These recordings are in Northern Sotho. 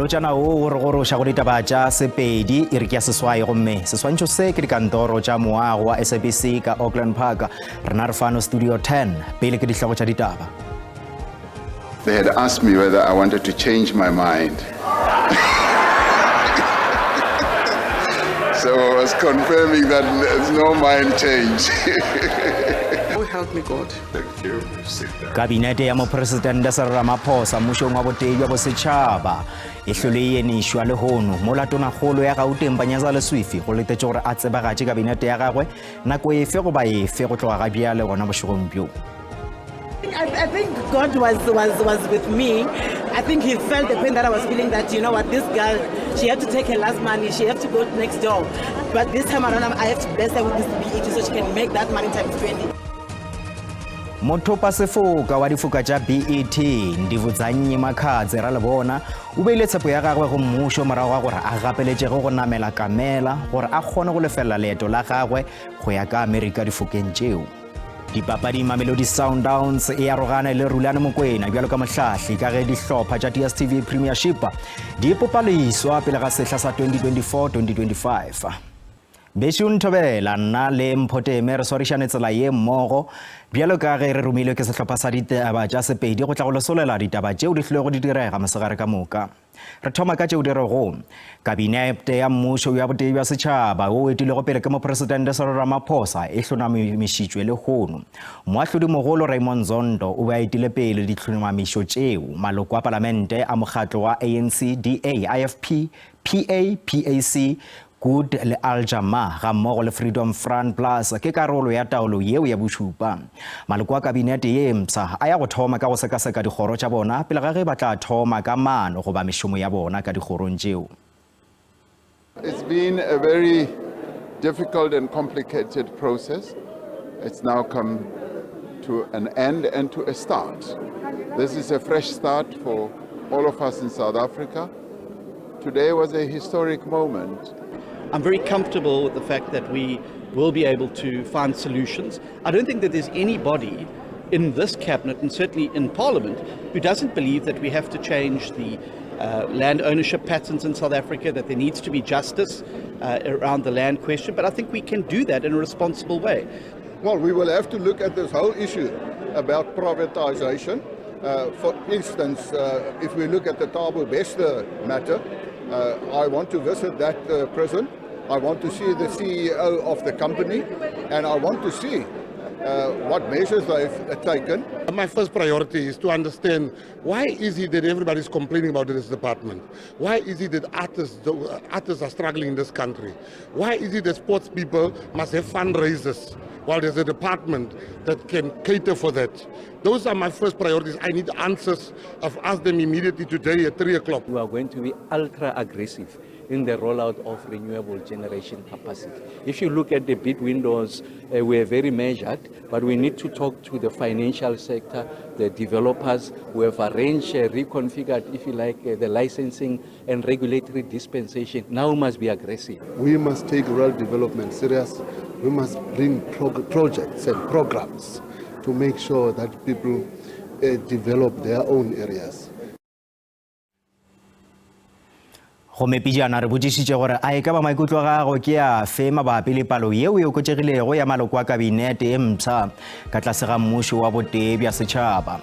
Molotšana wo o re goroša go ditaba tša Sepedi e re ke ya seswai gomme seswantšho se ke dikantoro tša moago wa SABC ka Auckland Park. Rena re fano Studio 10 pele ke dihlogo tša ditaba. They had asked me whether I wanted to change my mind. so I was confirming that there's no mind change. oh, help me, God. Thank you. Sit down. Kabinete ya Mopresidente Cyril Ramaphosa mmušong wa botee bja bosetšhaba e hlole e enišwa lehono mola tonakgolo ya Gauteng Panyaza Lesufi go letetše gore a tsebagatše kabinete ya gagwe nako efe goba efe go tloga ga bjale gona bošegong bjo. I, I think God was, was, was with me. I think he felt the pain that I was feeling that, you know what, this girl, she had to take her last money, she had to go next door. But this time around, I have to bless her with this BET so she can make that money times 20. Mothopa sefoka wa difoka tša BET Ndivhudzannyi Makhadzi Ralebona o beile tshepo ya gagwe go mmušo morago ga gore a gapeletšege go namela kamela gore a kgone go lefelela leeto la gagwe go ya ka Amerika difokeng tšeo. Dipapading Mamelodi Sundowns e arogane le Rulani Mokwena bjalo ka mohlahli ka ge dihlopha tša DStv Premiership di ipopa leswa pele ga sehla sa 2024-2025. Bešo Nthobela, nna le Mpho Teme re swarišane tsela ye mmogo bjalo ka ge re romilwe ke sehlopha sa ditaba tša Sepedi go tla go le solela ditaba tšeo di hlilego di direga mosegare ka moka. Re thoma ka tšeo di rego Kabinete ya Mmušo ya Botee bja Setšhaba wo o etilwego pele ke Mopresidente Cyril Ramaphosa e hlonamišitšwe lehono. Moahlodimogolo Raymond Zondo o be a etile pele ditlhomamišo tšeo. Maloko a Palamente a mokgatlo wa ANC, DA, IFP, PA, PAC, Good le Al Jama gammogo le Freedom Front Plus ke karolo ya taolo yeo ya bošupa. Maloko a kabinete ye mpsha a ya go thoma ka go sekaseka dikgoro tša bona pele ga ge ba tla thoma ka maano goba mešomo ya bona ka dikgorong tšeo. It's been a very difficult and complicated process. It's now come to an end and to a start. This is a fresh start for all of us in South Africa. Today was a historic moment. I'm very comfortable with the fact that we will be able to find solutions. I don't think that there's anybody in this cabinet and certainly in parliament who doesn't believe that we have to change the uh, land ownership patterns in South Africa, that there needs to be justice uh, around the land question. But I think we can do that in a responsible way. Well, we will have to look at this whole issue about privatization. Uh, for instance, uh, if we look at the Thabo Bester matter, uh, I want to visit that uh, prison. I want to see the CEO of the company, and I want to see uh, what measures they've taken. My first priority is to understand why is it that everybody's complaining about this department? Why is it that artists, artists are struggling in this country? Why is it that sports people must have fundraisers while there's a department that can cater for that? Those are my first priorities. I need answers. I've asked them immediately today at 3 o'clock. We are going to be ultra aggressive in the rollout of renewable generation capacity. If you look at the bid windows, uh, we are very measured, but we need to talk to the financial sector, the developers. We have arranged, uh, reconfigured, if you like, uh, the licensing and regulatory dispensation. Now we must be aggressive. We must take rural development serious. We must bring projects and programs to make sure that people uh, develop their own areas. Gomme pejana re botšišitše gore a e ka ba maikutlo a gago ke afe mabapi le palo yeo e oketšegilego ya maloko a kabinete e mpsha ka tlase ga mmušo wa botee bja setšhaba.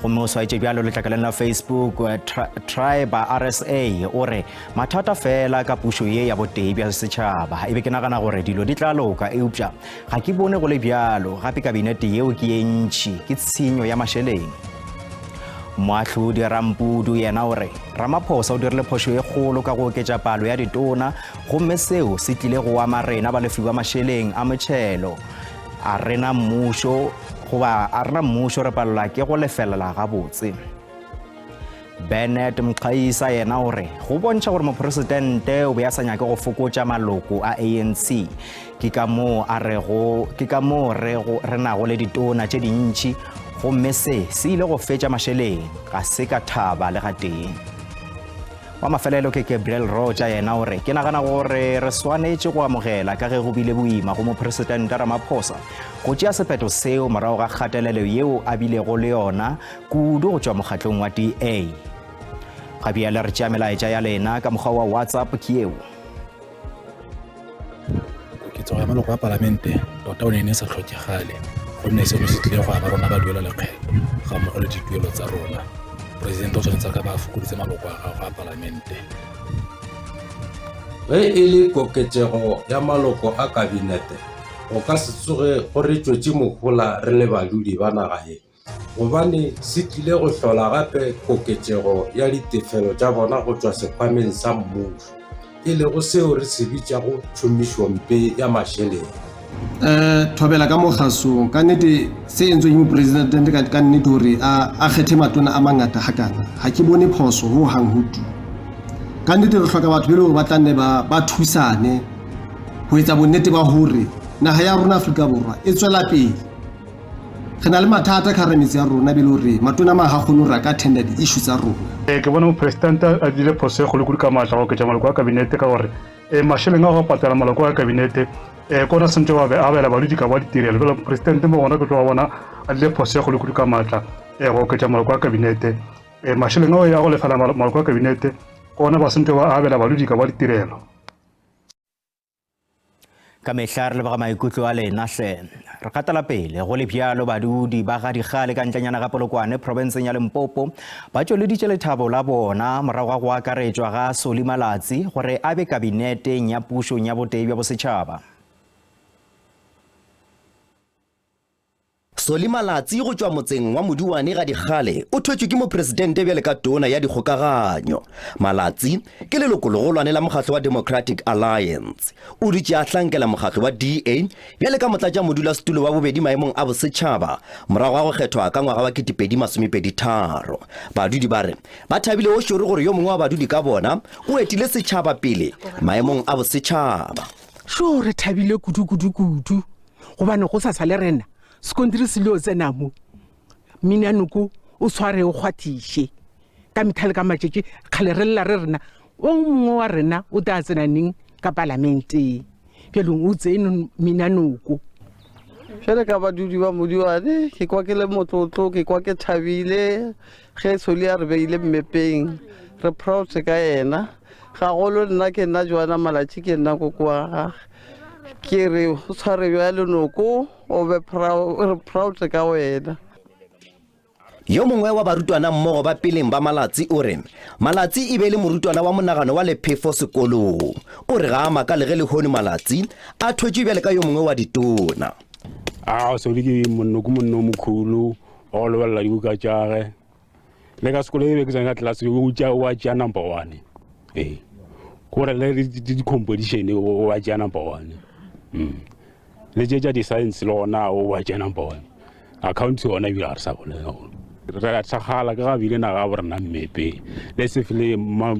Gomme o swaetše bjalo letlakaleng la Facebook eh, Tribe RSA o re mathata fela ka pušo ye ya botee bja setšhaba e be ke nagana gore dilo di tla loka eupša ga ke bone go le bjalo gape kabinete yeo ke ye ntši ke tshenyo ya mašeleng. Moahlodi Rampudu yena o re Ramaphosa o dirile phošo e kgolo ka go oketša palo ya ditona gomme seo se tlile go ama rena balefi ba mašeleng a motšhelo. A rena mmušo goba a rena mmušo re palelwa ke go lefelela gabotse. Bernard Mqhaisa yena o re go bontšha gore mopresidente o be a sa nyake go fokotša maloko a ANC. Ke ka moo a rego ke ka moo re go re nago le ditona tše dintši gomme se se ile go fetša mašeleng ga se ka thaba le gatee. Wa mafelelo ke Gabriel Rocha yena o re ke nagana gore re swanetše go amogela ka ge go bile boima go mopresidente Ramaphosa go tšea sephetho seo morago ga kgatelelo yeo a bilego le yona kudu go tšwa mokgatlong wa DA. Ga bjale re tšea melaetša ya lena ka mokgwa wa WhatsApp ke yeo. Koketsego ya maloko a palamente tota o ne e ne e sa tlhokegale gonne seno se tlile go ama rona ba duela lekgetho ga mmogo le dituelo tsa rona. Poresidente o tshwanetse a ka ba a fokoditse maloko a gagwe a palamente. Ge e le koketšego ya maloko a Kabinete, go ka se tsoge go re tšwetše mohola re le badudi ba naga ye, gobane se tlile go hlola gape koketšego ya ditefelo tša bona go tšwa sekhwameng sa mmušo, e lego seo re se bitšago tšhomišompe ya mašeleng. Thobela ka mo kgasong. Ka nnete se entsweng ke mopresidente ka nnete hore a kgethe matona a mangata hakana, ha ke bone phoso ho hang ho tu. Ka nnete re hloka batho be le hore ba tla nne ba thusane ho etsa bonnete ba hore naha ya rona Afrika Borwa e tswela pele. Re na le mathata ka hara metse ya rona be le hore matona a mang ha kgone hore a ka tender di-issue tsa rona. Ke bona mopresidente a dirile phoso e kgolo kudu ka maatla go oketša maloko a kabinete ka gore mašeleng a go patela maloko a kabinete um kona sentse wa be abela badudi ka ba ditirelo jalo mopresidente mo gona ke tlo wa bona a dile phoso e kgolo kudu ka maatla um go oketša maloko a kabinete um mašeleng ao ya go lefela maloko a kabinete kona ba sentse ba abela badudi ka ba ditirelo. Ka mehla re leboga maikutlo a lena hle. Re gatela pele go le bjalo badudi ba ga Dikgale ka ntlenyana ga Polokwane profenseng ya Limpopo ba tšweleditše lethabo la bona morago ga go akaretšwa ga Solly Malatsi gore a be kabineteng ya pušong ya botee bja bosetšhaba. Solly Malatsi go tšwa motseng wa Moduwane ga Dikgale o thwetšwe ke mopresidente bjale ka tona ya dikgokaganyo. Malatsi ke leloko legolwane la mokgatlo wa Democratic Alliance. O dutše a hlankela mokgatlo wa DA bjale ka motlatšamodulasetulo wa bobedi maemong a bosetšhaba morago ga go kgethwa ka ngwaga wa 2023. Badudi ba re ba thabile o šoro gore yo mongwe wa badudi ka bona o etile setšhaba pele maemong a bosetšhaba. Sho re thabile kudu kudu kudu. Gobane go sa sa le rena sekontiri se leo tsena mo minanoko o tshware o kgwathiše ka mehla le ka matšatši. Kgale re lla re rena o mongwe wa rena o tla tsena neng ka palamenteng, bjalong o tsene minanoko. Bjale ka badudi ba Modiwane, ke kwa ke le motlotlo, ke kwa ke thabile ge Solly a re beile mmepeng. Re proud ka yena. Gagolo nna ke nna Joanna Malatši, ke nna koko wa gage. Ke re o tshware bjalo noko, o be re proud ka wena. Yo mongwe wa barutwana mmogo ba peleng ba Malatsi o re, Malatsi e be e le morutwana wa monagano wa lephefo sekolong. O re ga a makale ge lehono Malatsi a thwetšwe bjale ka yo mongwe wa ditona. A Solly ke monno ke monno o mokhulu wa go lebelela dibuka tšage. Le ka sekolo e be ke tsena ka class o tšea wa tšea number one. Ee. Gore le di-competition o wa tšea number one. Le tše tša di-science le gona o wa tšea number one. Account yona ebile ga re sa bolela gore. Re a thakgala ka ga bile naga ya borena mmepeng. Le se fele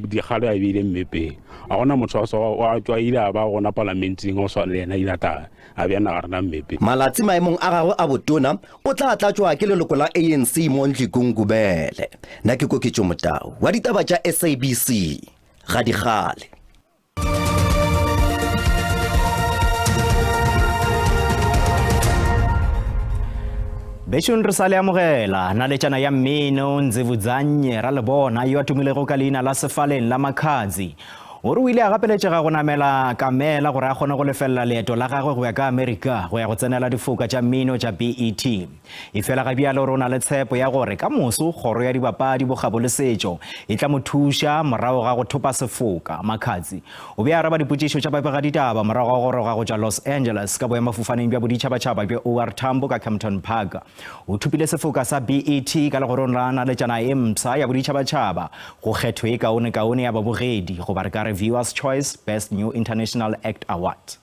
dikgalo ya bile mmepeng. A gona motho wa tšwa ile a ba gona palamenteng o swana le yena ile a tla a bea naga rena mmepeng. Malatsi maemong a gagwe a botona o tla tlatšwa ke leloko la ANC Mondli Gungubele. Nna ke Koketšo Motau wa ditaba tša SABC, Ga-Dikgale. Bešong re sa le amogela naletšana ya mmino Ndzivudzannye Ralebona yo a tumilego ka leina la sefaleng la Makhadzi. O re o ile a gapeletšega go namela kamela gore a kgone go lefelela leeto la gagwe go ya ka Amerika go ya go tsenela difoka tša mmino tša BET. Efela ga bjale o re o na le tshepo ya gore ka moso kgoro ya dibapadi, bokgabo le setšo e tla mo thuša morago ga go thopa sefoka. Makhadzi o be a araba dipotšišo tša babegaditaba morago ga go goroga go tšwa Los Angeles ka boemafofaneng bja boditšhabatšhaba bja OR Tambo ka Kempton Park. O thopile sefoka sa BET ka legorong la naletšana e mpsha ya boditšhabatšhaba go kgetho e kaonekaone ya babogedi goba re ka re Viewers Choice Best New International Act Award.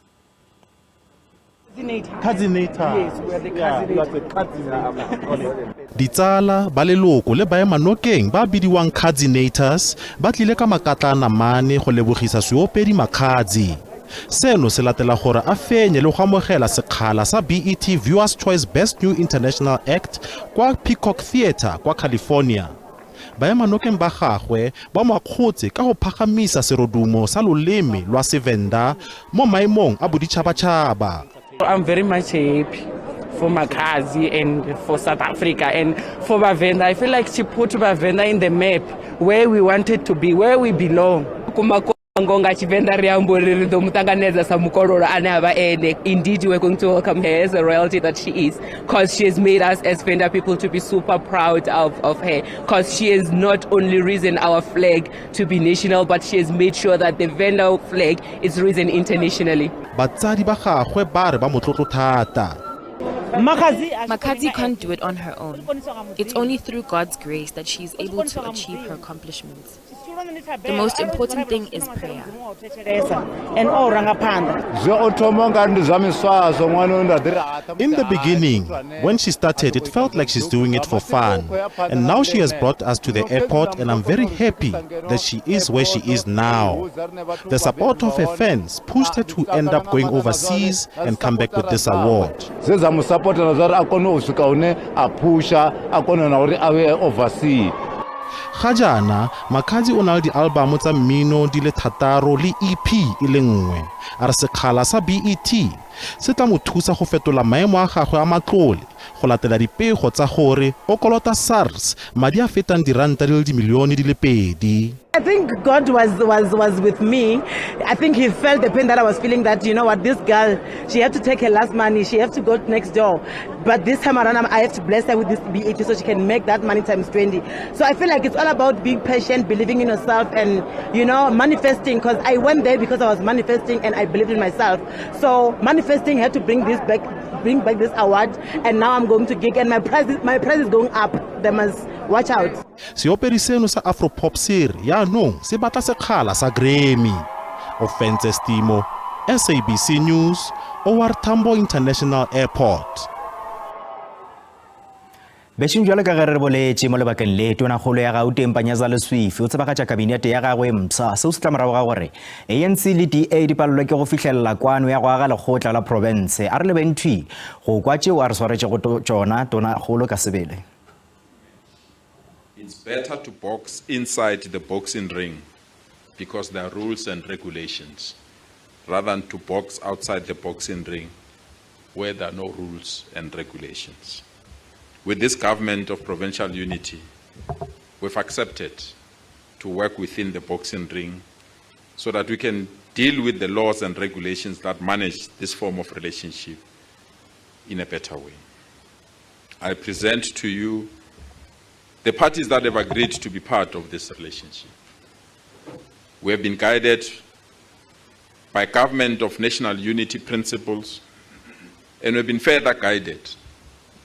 Ditsala, ba leloko le baemanokeng ba bidiwang Khadzinators ba tlile ka makatla a namane go lebogisa seopedi Makhadzi. Seno se latela gore a fenye le go amogela sekgala sa BET Viewers Choice Best New International Act kwa Peacock Theatre kwa California. Baemanokeng ba gagwe ba mo akgotse ka go phagamisa serodumo sa loleme lwa Sevenda mo maemong a boditšhabatšhaba. I'm very much happy for Makhadzi and for South Africa and for Vhavenda. I feel like she put Vhavenda in the map. where we wanted to be, where we belong. Ngo nga Tshivenḓa ri amba uri ri ḓo mu ṱanganedza sa mukololo ane a vha ene. Indeed, we're going to welcome her as a royalty that she is, because she has made us as Venda people to be super proud of, of her, because she has not only risen our flag to be national, but she has made sure that the Venda flag is risen internationally. Batsadi ba gagwe ba re ba motlotlo thata. Makhadzi can't do it on her own. It's only through God's grace that she is able to achieve her accomplishments. The most important thing is prayer. In the beginning, when she started, it felt like she's doing it for fun. And now she has brought us to the airport, and I'm very happy that she is where she is now. The support of her fans pushed her to end up going overseas and come back with this award. Zwe zwa mu sapota na zwa uri a kone u swika hune a phusha a kone na uri a vhe oversea. Ga jaana, Makhadzi o na le dialbamo tsa mmino di le thataro le EP e le nngwe. A re sekgala sa BET se tla mo thusa go fetola maemo a gagwe a matlole go latela dipego tsa gore o kolota SARS madi a fetang diranta di le dimilione di le pedi. I think God was, was, was with me. I think he felt the pain that I was feeling that, you know what, this girl, she had to take her last money. She had to go next door. But this time around, I have to bless her with this BET so she can make that money times 20. So I feel like it's all about being patient, believing in yourself and, you know, manifesting. Because I went there because I was manifesting and I believed in myself. So manifesting had to bring this back, bring back this award. And now I'm going to gig and my price, is, my price is going up. They must watch out. Seopedi seno sa Afro-pop se re jaanong se batla sekgala sa Grammy. Ofentse Stimo, SABC News, OR Tambo International Airport. Bešeng bjalo ka ge re boletše mo lebakeng le, Tonakgolo ya Gauteng Panyaza Lesufi o tsebagatša kabinete ya gagwe e mpsha. Seo se tla morago ga gore ANC le DA di palelwe ke go fihlelela kwano ya go aga lekgotla la profense. A re lebeng thwi go kwa tšeo a re swaretšego tšona Tonakgolo ka sebele. It's better to box inside the boxing ring because there are rules and regulations rather than to box outside the boxing ring where there are no rules and regulations. With this government of provincial unity, we've accepted to work within the boxing ring so that we can deal with the laws and regulations that manage this form of relationship in a better way. I present to you the parties that have agreed to be part of this relationship. We have been guided by government of national unity principles, and we've been further guided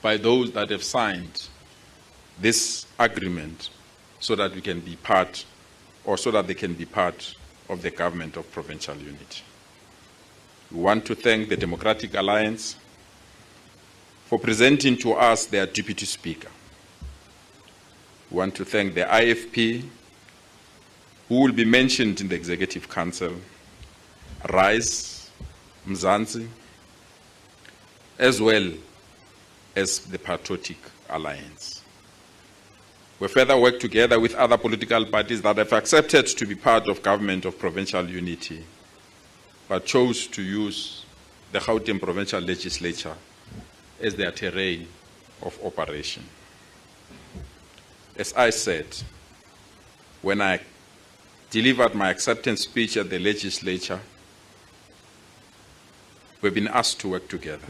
by those that have signed this agreement so that we can be part, or so that they can be part of the government of provincial unity. We want to thank the Democratic Alliance for presenting to us their deputy speaker. We want to thank the IFP, who will be mentioned in the Executive Council, RISE, Mzansi, as well as the Patriotic Alliance. We further work together with other political parties that have accepted to be part of government of provincial unity, but chose to use the Gauteng Provincial Legislature as their terrain of operation. As I said, when I delivered my acceptance speech at the legislature, we've been asked to work together.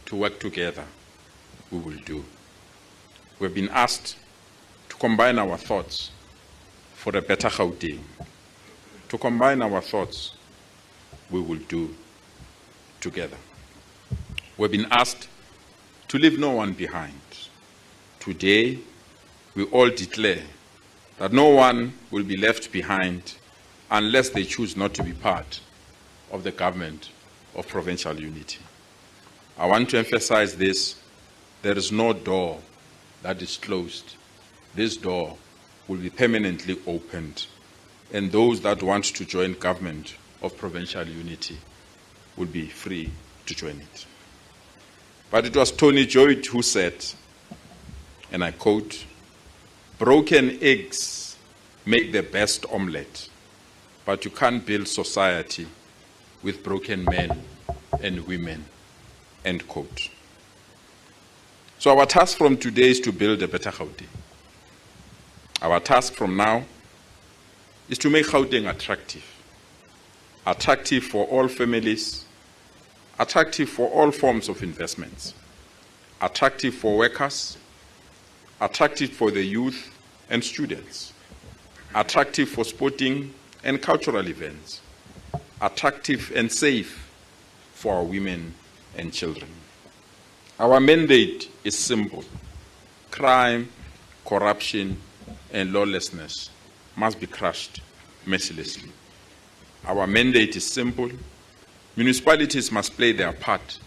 To work together, we will do. We've been asked to combine our thoughts for a better Gauteng. To combine our thoughts, we will do together. We've been asked to leave no one behind. Today, we all declare that no one will be left behind unless they choose not to be part of the government of provincial unity. I want to emphasize this. There is no door that is closed. This door will be permanently opened, and those that want to join government of provincial unity will be free to join it. But it was Tony Joyt who said, and I quote, broken eggs make the best omelette, but you can't build society with broken men and women, end quote. So our task from today is to build a better Gauteng. Our task from now is to make Gauteng attractive. Attractive for all families, attractive for all forms of investments, attractive for workers, attractive for the youth and students, attractive for sporting and cultural events, attractive and safe for our women and children. Our mandate is simple crime, corruption, and lawlessness must be crushed mercilessly. Our mandate is simple. Municipalities must play their part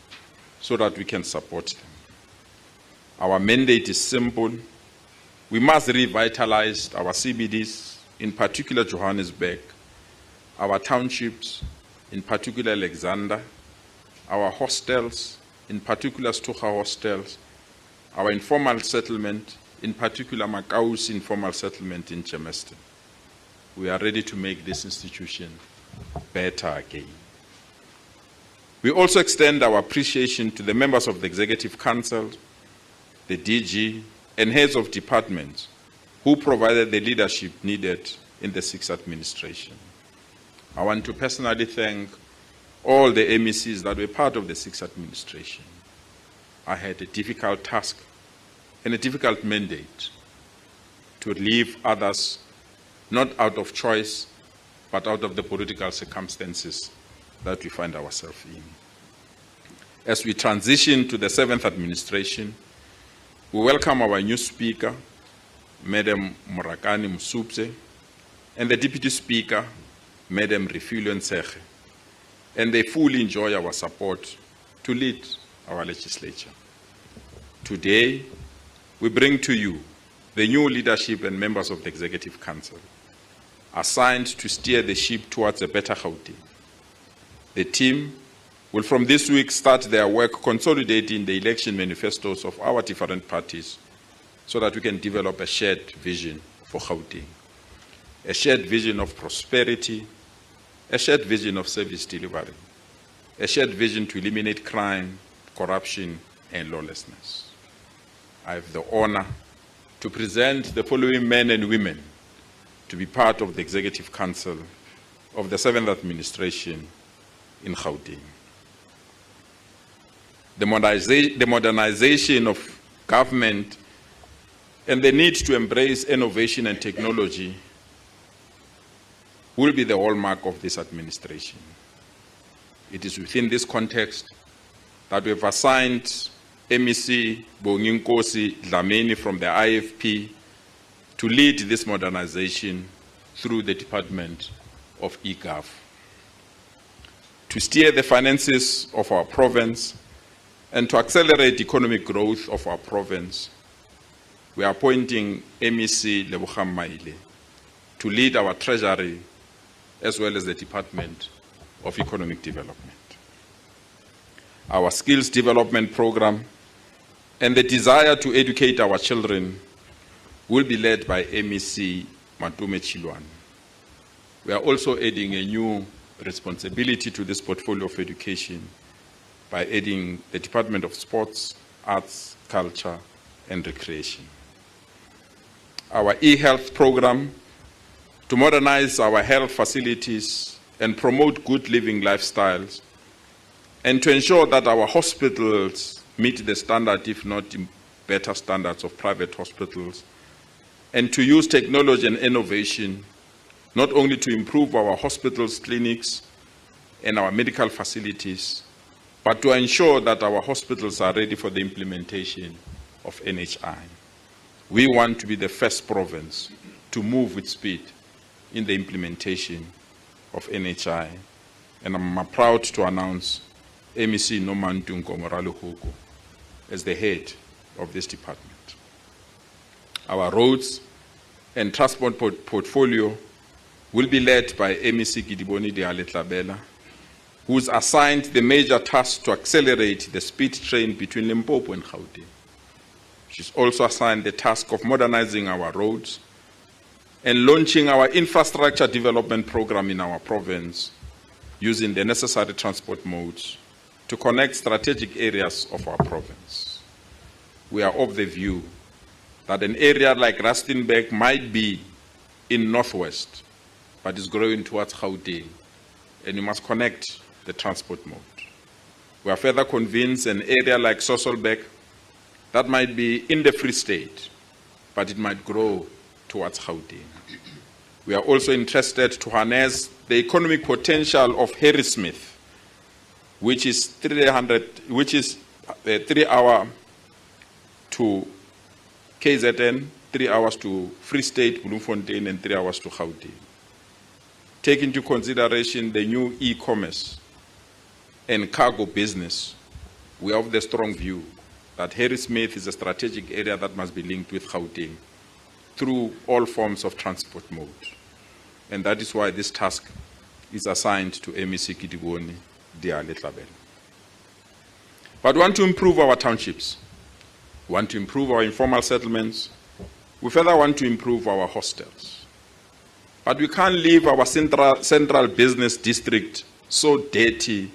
so that we can support them. Our mandate is simple. We must revitalize our CBDs, in particular Johannesburg, our townships, in particular Alexander, our hostels, in particular Stucha hostels, our informal settlement, in particular Makau's informal settlement in Chemiston. We are ready to make this institution better again. We also extend our appreciation to the members of the Executive Council, the DG, and heads of departments who provided the leadership needed in the sixth administration. I want to personally thank all the MECs that were part of the sixth administration. I had a difficult task and a difficult mandate to leave others not out of choice, but out of the political circumstances that we find ourselves in. As we transition to the seventh administration, we welcome our new speaker, Madam Morakane Mosupyoe, and the Deputy Speaker, Madam Refilwe Ntshekge, and they fully enjoy our support to lead our legislature. Today, we bring to you the new leadership and members of the Executive Council assigned to steer the ship towards a better Gauteng. The team will from this week start their work consolidating the election manifestos of our different parties so that we can develop a shared vision for Gauteng, a shared vision of prosperity, a shared vision of service delivery, a shared vision to eliminate crime, corruption, and lawlessness. I have the honor to present the following men and women to be part of the Executive Council of the Seventh Administration in Gauteng. The, moderniza- the modernization of government and the need to embrace innovation and technology will be the hallmark of this administration. It is within this context that we have assigned MEC Bonginkosi Dlamini from the IFP to lead this modernization through the Department of eGov. To steer the finances of our province and to accelerate economic growth of our province, we are appointing MEC Lebogang Maile to lead our treasury as well as the Department of Economic Development. Our skills development program and the desire to educate our children will be led by MEC Matome Chiloane. We are also adding a new responsibility to this portfolio of education by adding the Department of Sports, Arts, Culture, and Recreation. Our e-health program to modernize our health facilities and promote good living lifestyles, and to ensure that our hospitals meet the standard, if not better standards, of private hospitals, and to use technology and innovation not only to improve our hospitals, clinics, and our medical facilities, but to ensure that our hospitals are ready for the implementation of NHI. We want to be the first province to move with speed in the implementation of NHI. And I'm proud to announce MEC Nomantu Nkomo-Ralehoko as the head of this department. Our roads and transport port- portfolio will be led by MEC Kedibone Diale-Tlabela, who's assigned the major task to accelerate the speed train between Limpopo and Gauteng. She's also assigned the task of modernizing our roads and launching our infrastructure development program in our province using the necessary transport modes to connect strategic areas of our province. We are of the view That an area like Rustenburg might be in Northwest, but is growing towards Gauteng, and you must connect the transport mode. We are further convinced an area like Sasolburg that might be in the Free State, but it might grow towards Gauteng. We are also interested to harness the economic potential of Harrismith, which is 300, which is 3 hour to KZN, 3 hours to Free State, Bloemfontein, and 3 hours to Gauteng. Take into consideration the new e-commerce and cargo business, we have the strong view that Harrismith is a strategic area that must be linked with Gauteng through all forms of transport mode. And that is why this task is assigned to MEC Kedibone Diale-Tlabela. But we want to improve our townships. We want to improve our informal settlements. We further want to improve our hostels. But we can't leave our central business district so dirty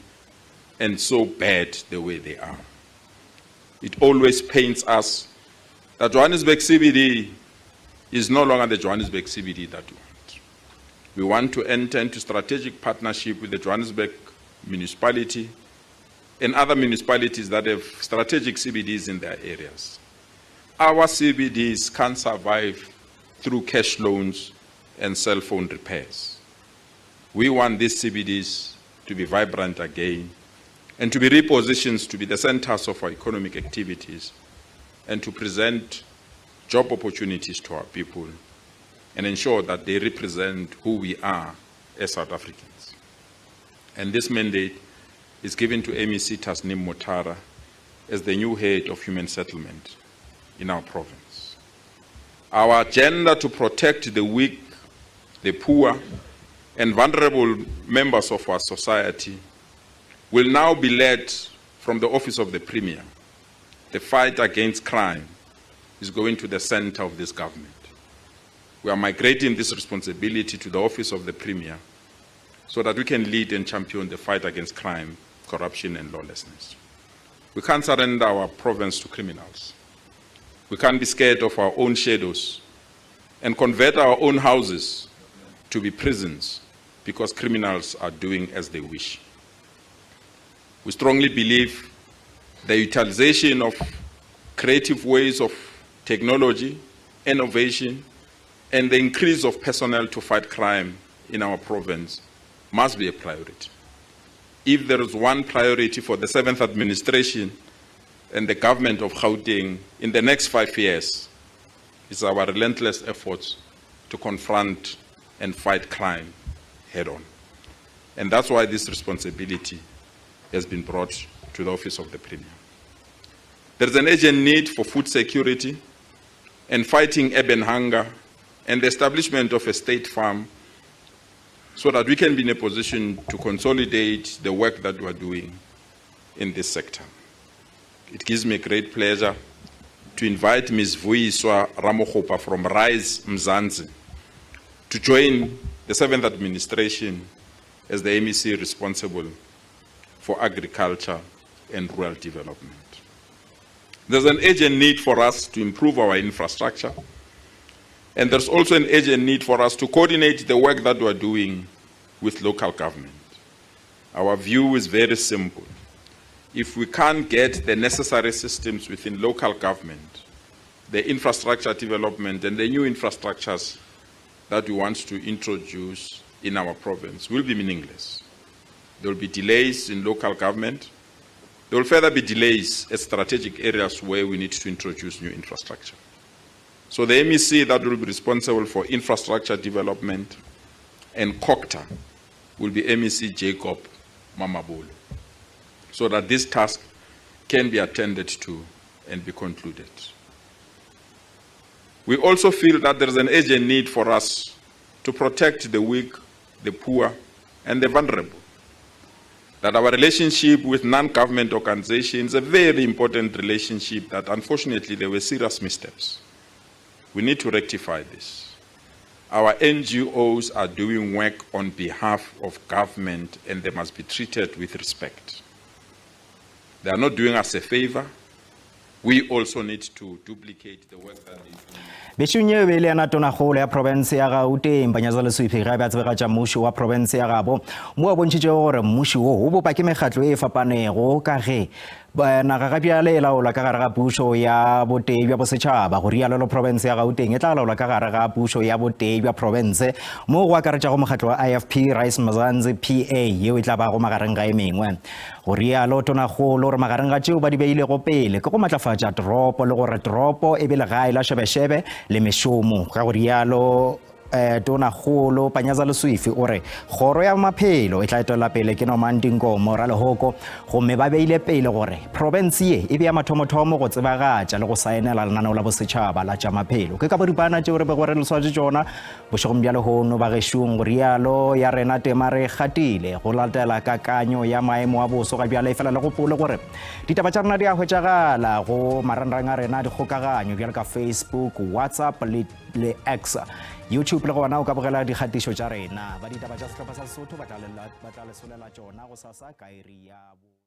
and so bad the way they are. It always pains us that Johannesburg CBD is no longer the Johannesburg CBD that we want. We want to enter into strategic partnership with the Johannesburg municipality and other municipalities that have strategic CBDs in their areas. Our CBDs can't survive through cash loans and cell phone repairs. We want these CBDs to be vibrant again and to be repositioned to be the centers of our economic activities and to present job opportunities to our people and ensure that they represent who we are as South Africans. And this mandate is given to MEC Tasneem Motara as the new head of human settlement in our province. Our agenda to protect the weak, the poor, and vulnerable members of our society will now be led from the office of the Premier. The fight against crime is going to the center of this government. We are migrating this responsibility to the office of the Premier so that we can lead and champion the fight against crime, corruption, and lawlessness. We can't surrender our province to criminals. We can't be scared of our own shadows and convert our own houses to be prisons because criminals are doing as they wish. We strongly believe the utilization of creative ways of technology, innovation, and the increase of personnel to fight crime in our province must be a priority. If there is one priority for the 7th administration and the government of Gauteng in the next 5 years, it's our relentless efforts to confront and fight crime head on. And that's why this responsibility has been brought to the office of the Premier. There is an urgent need for food security and fighting urban hunger and the establishment of a state farm so that we can be in a position to consolidate the work that we are doing in this sector. It gives me great pleasure to invite Ms. Vuyiswa Ramokgopa from Rise Mzansi to join the 7th administration as the MEC responsible for agriculture and rural development. There's an urgent need for us to improve our infrastructure, and there's also an urgent need for us to coordinate the work that we're doing with local government. Our view is very simple. If we can't get the necessary systems within local government, the infrastructure development and the new infrastructures that we want to introduce in our province will be meaningless. There will be delays in local government. There will further be delays at strategic areas where we need to introduce new infrastructure. So the MEC that will be responsible for infrastructure development and COGTA will be MEC Jacob Mamabolo, so that this task can be attended to and be concluded. We also feel that there is an urgent need for us to protect the weak, the poor, and the vulnerable. That our relationship with non-government organizations is a very important relationship that unfortunately there were serious missteps. We need to rectify this. Our NGOs are doing work on behalf of government and they must be treated with respect. They are not doing us a favor. We also need to duplicate the work that they do. Bešong yeo e be e le yena tonakgolo ya profense ya Gauteng, Panyaza Lesufi, ge a be a tsebegatša mmušo wa profense ya gabo, mo a bontšhitšego gore mmušo wo o bopa ke mekgatlo e fapanego ka ge naga ga bjale e laolwa ka gare ga pušo ya botee bja bosetšhaba. Go rialo le profense ya Gauteng e tla laolwa ka gare ga pušo ya botee bja profense, mo go akaretšago mokgatlo wa IFP, Rise Mzansi, PA, yeo e tla bago magareng ga e mengwe. Go rialo Tonakgolo o re magareng ga tšeo ba di beilego pele ke go matlafatša toropo le gore toropo e be legae la šebešebe le mešomo. Ka go rialo eh, Tonakgolo Panyaza Lesufi o re kgoro ya maphelo e tla etelela pele ke Nomanti Nkomo Ralehoko gomme ba beile pele gore profense ye e be ya mathomothomo go tsebagatša le go saenela lenaneo la bosetšhaba la tša maphelo. Ke ka boripana tšeo re bego re le swatše tšona Bošegong bja lehono bagešong, go rialo ya rena tema re gatile go latela kakanyo ya maemo a boso ga bjale. Efela le gopole gore ditaba tša rena di a hwetšagala go marangrang a rena a dikgokaganyo bjalo ka Facebook, WhatsApp le, le X. YouTube le gona o ka bogela dikgatišo tša rena. Ba ditaba tša sehlopha sa Sesotho ba tla le solela tšona gosasa ka iri ya bo.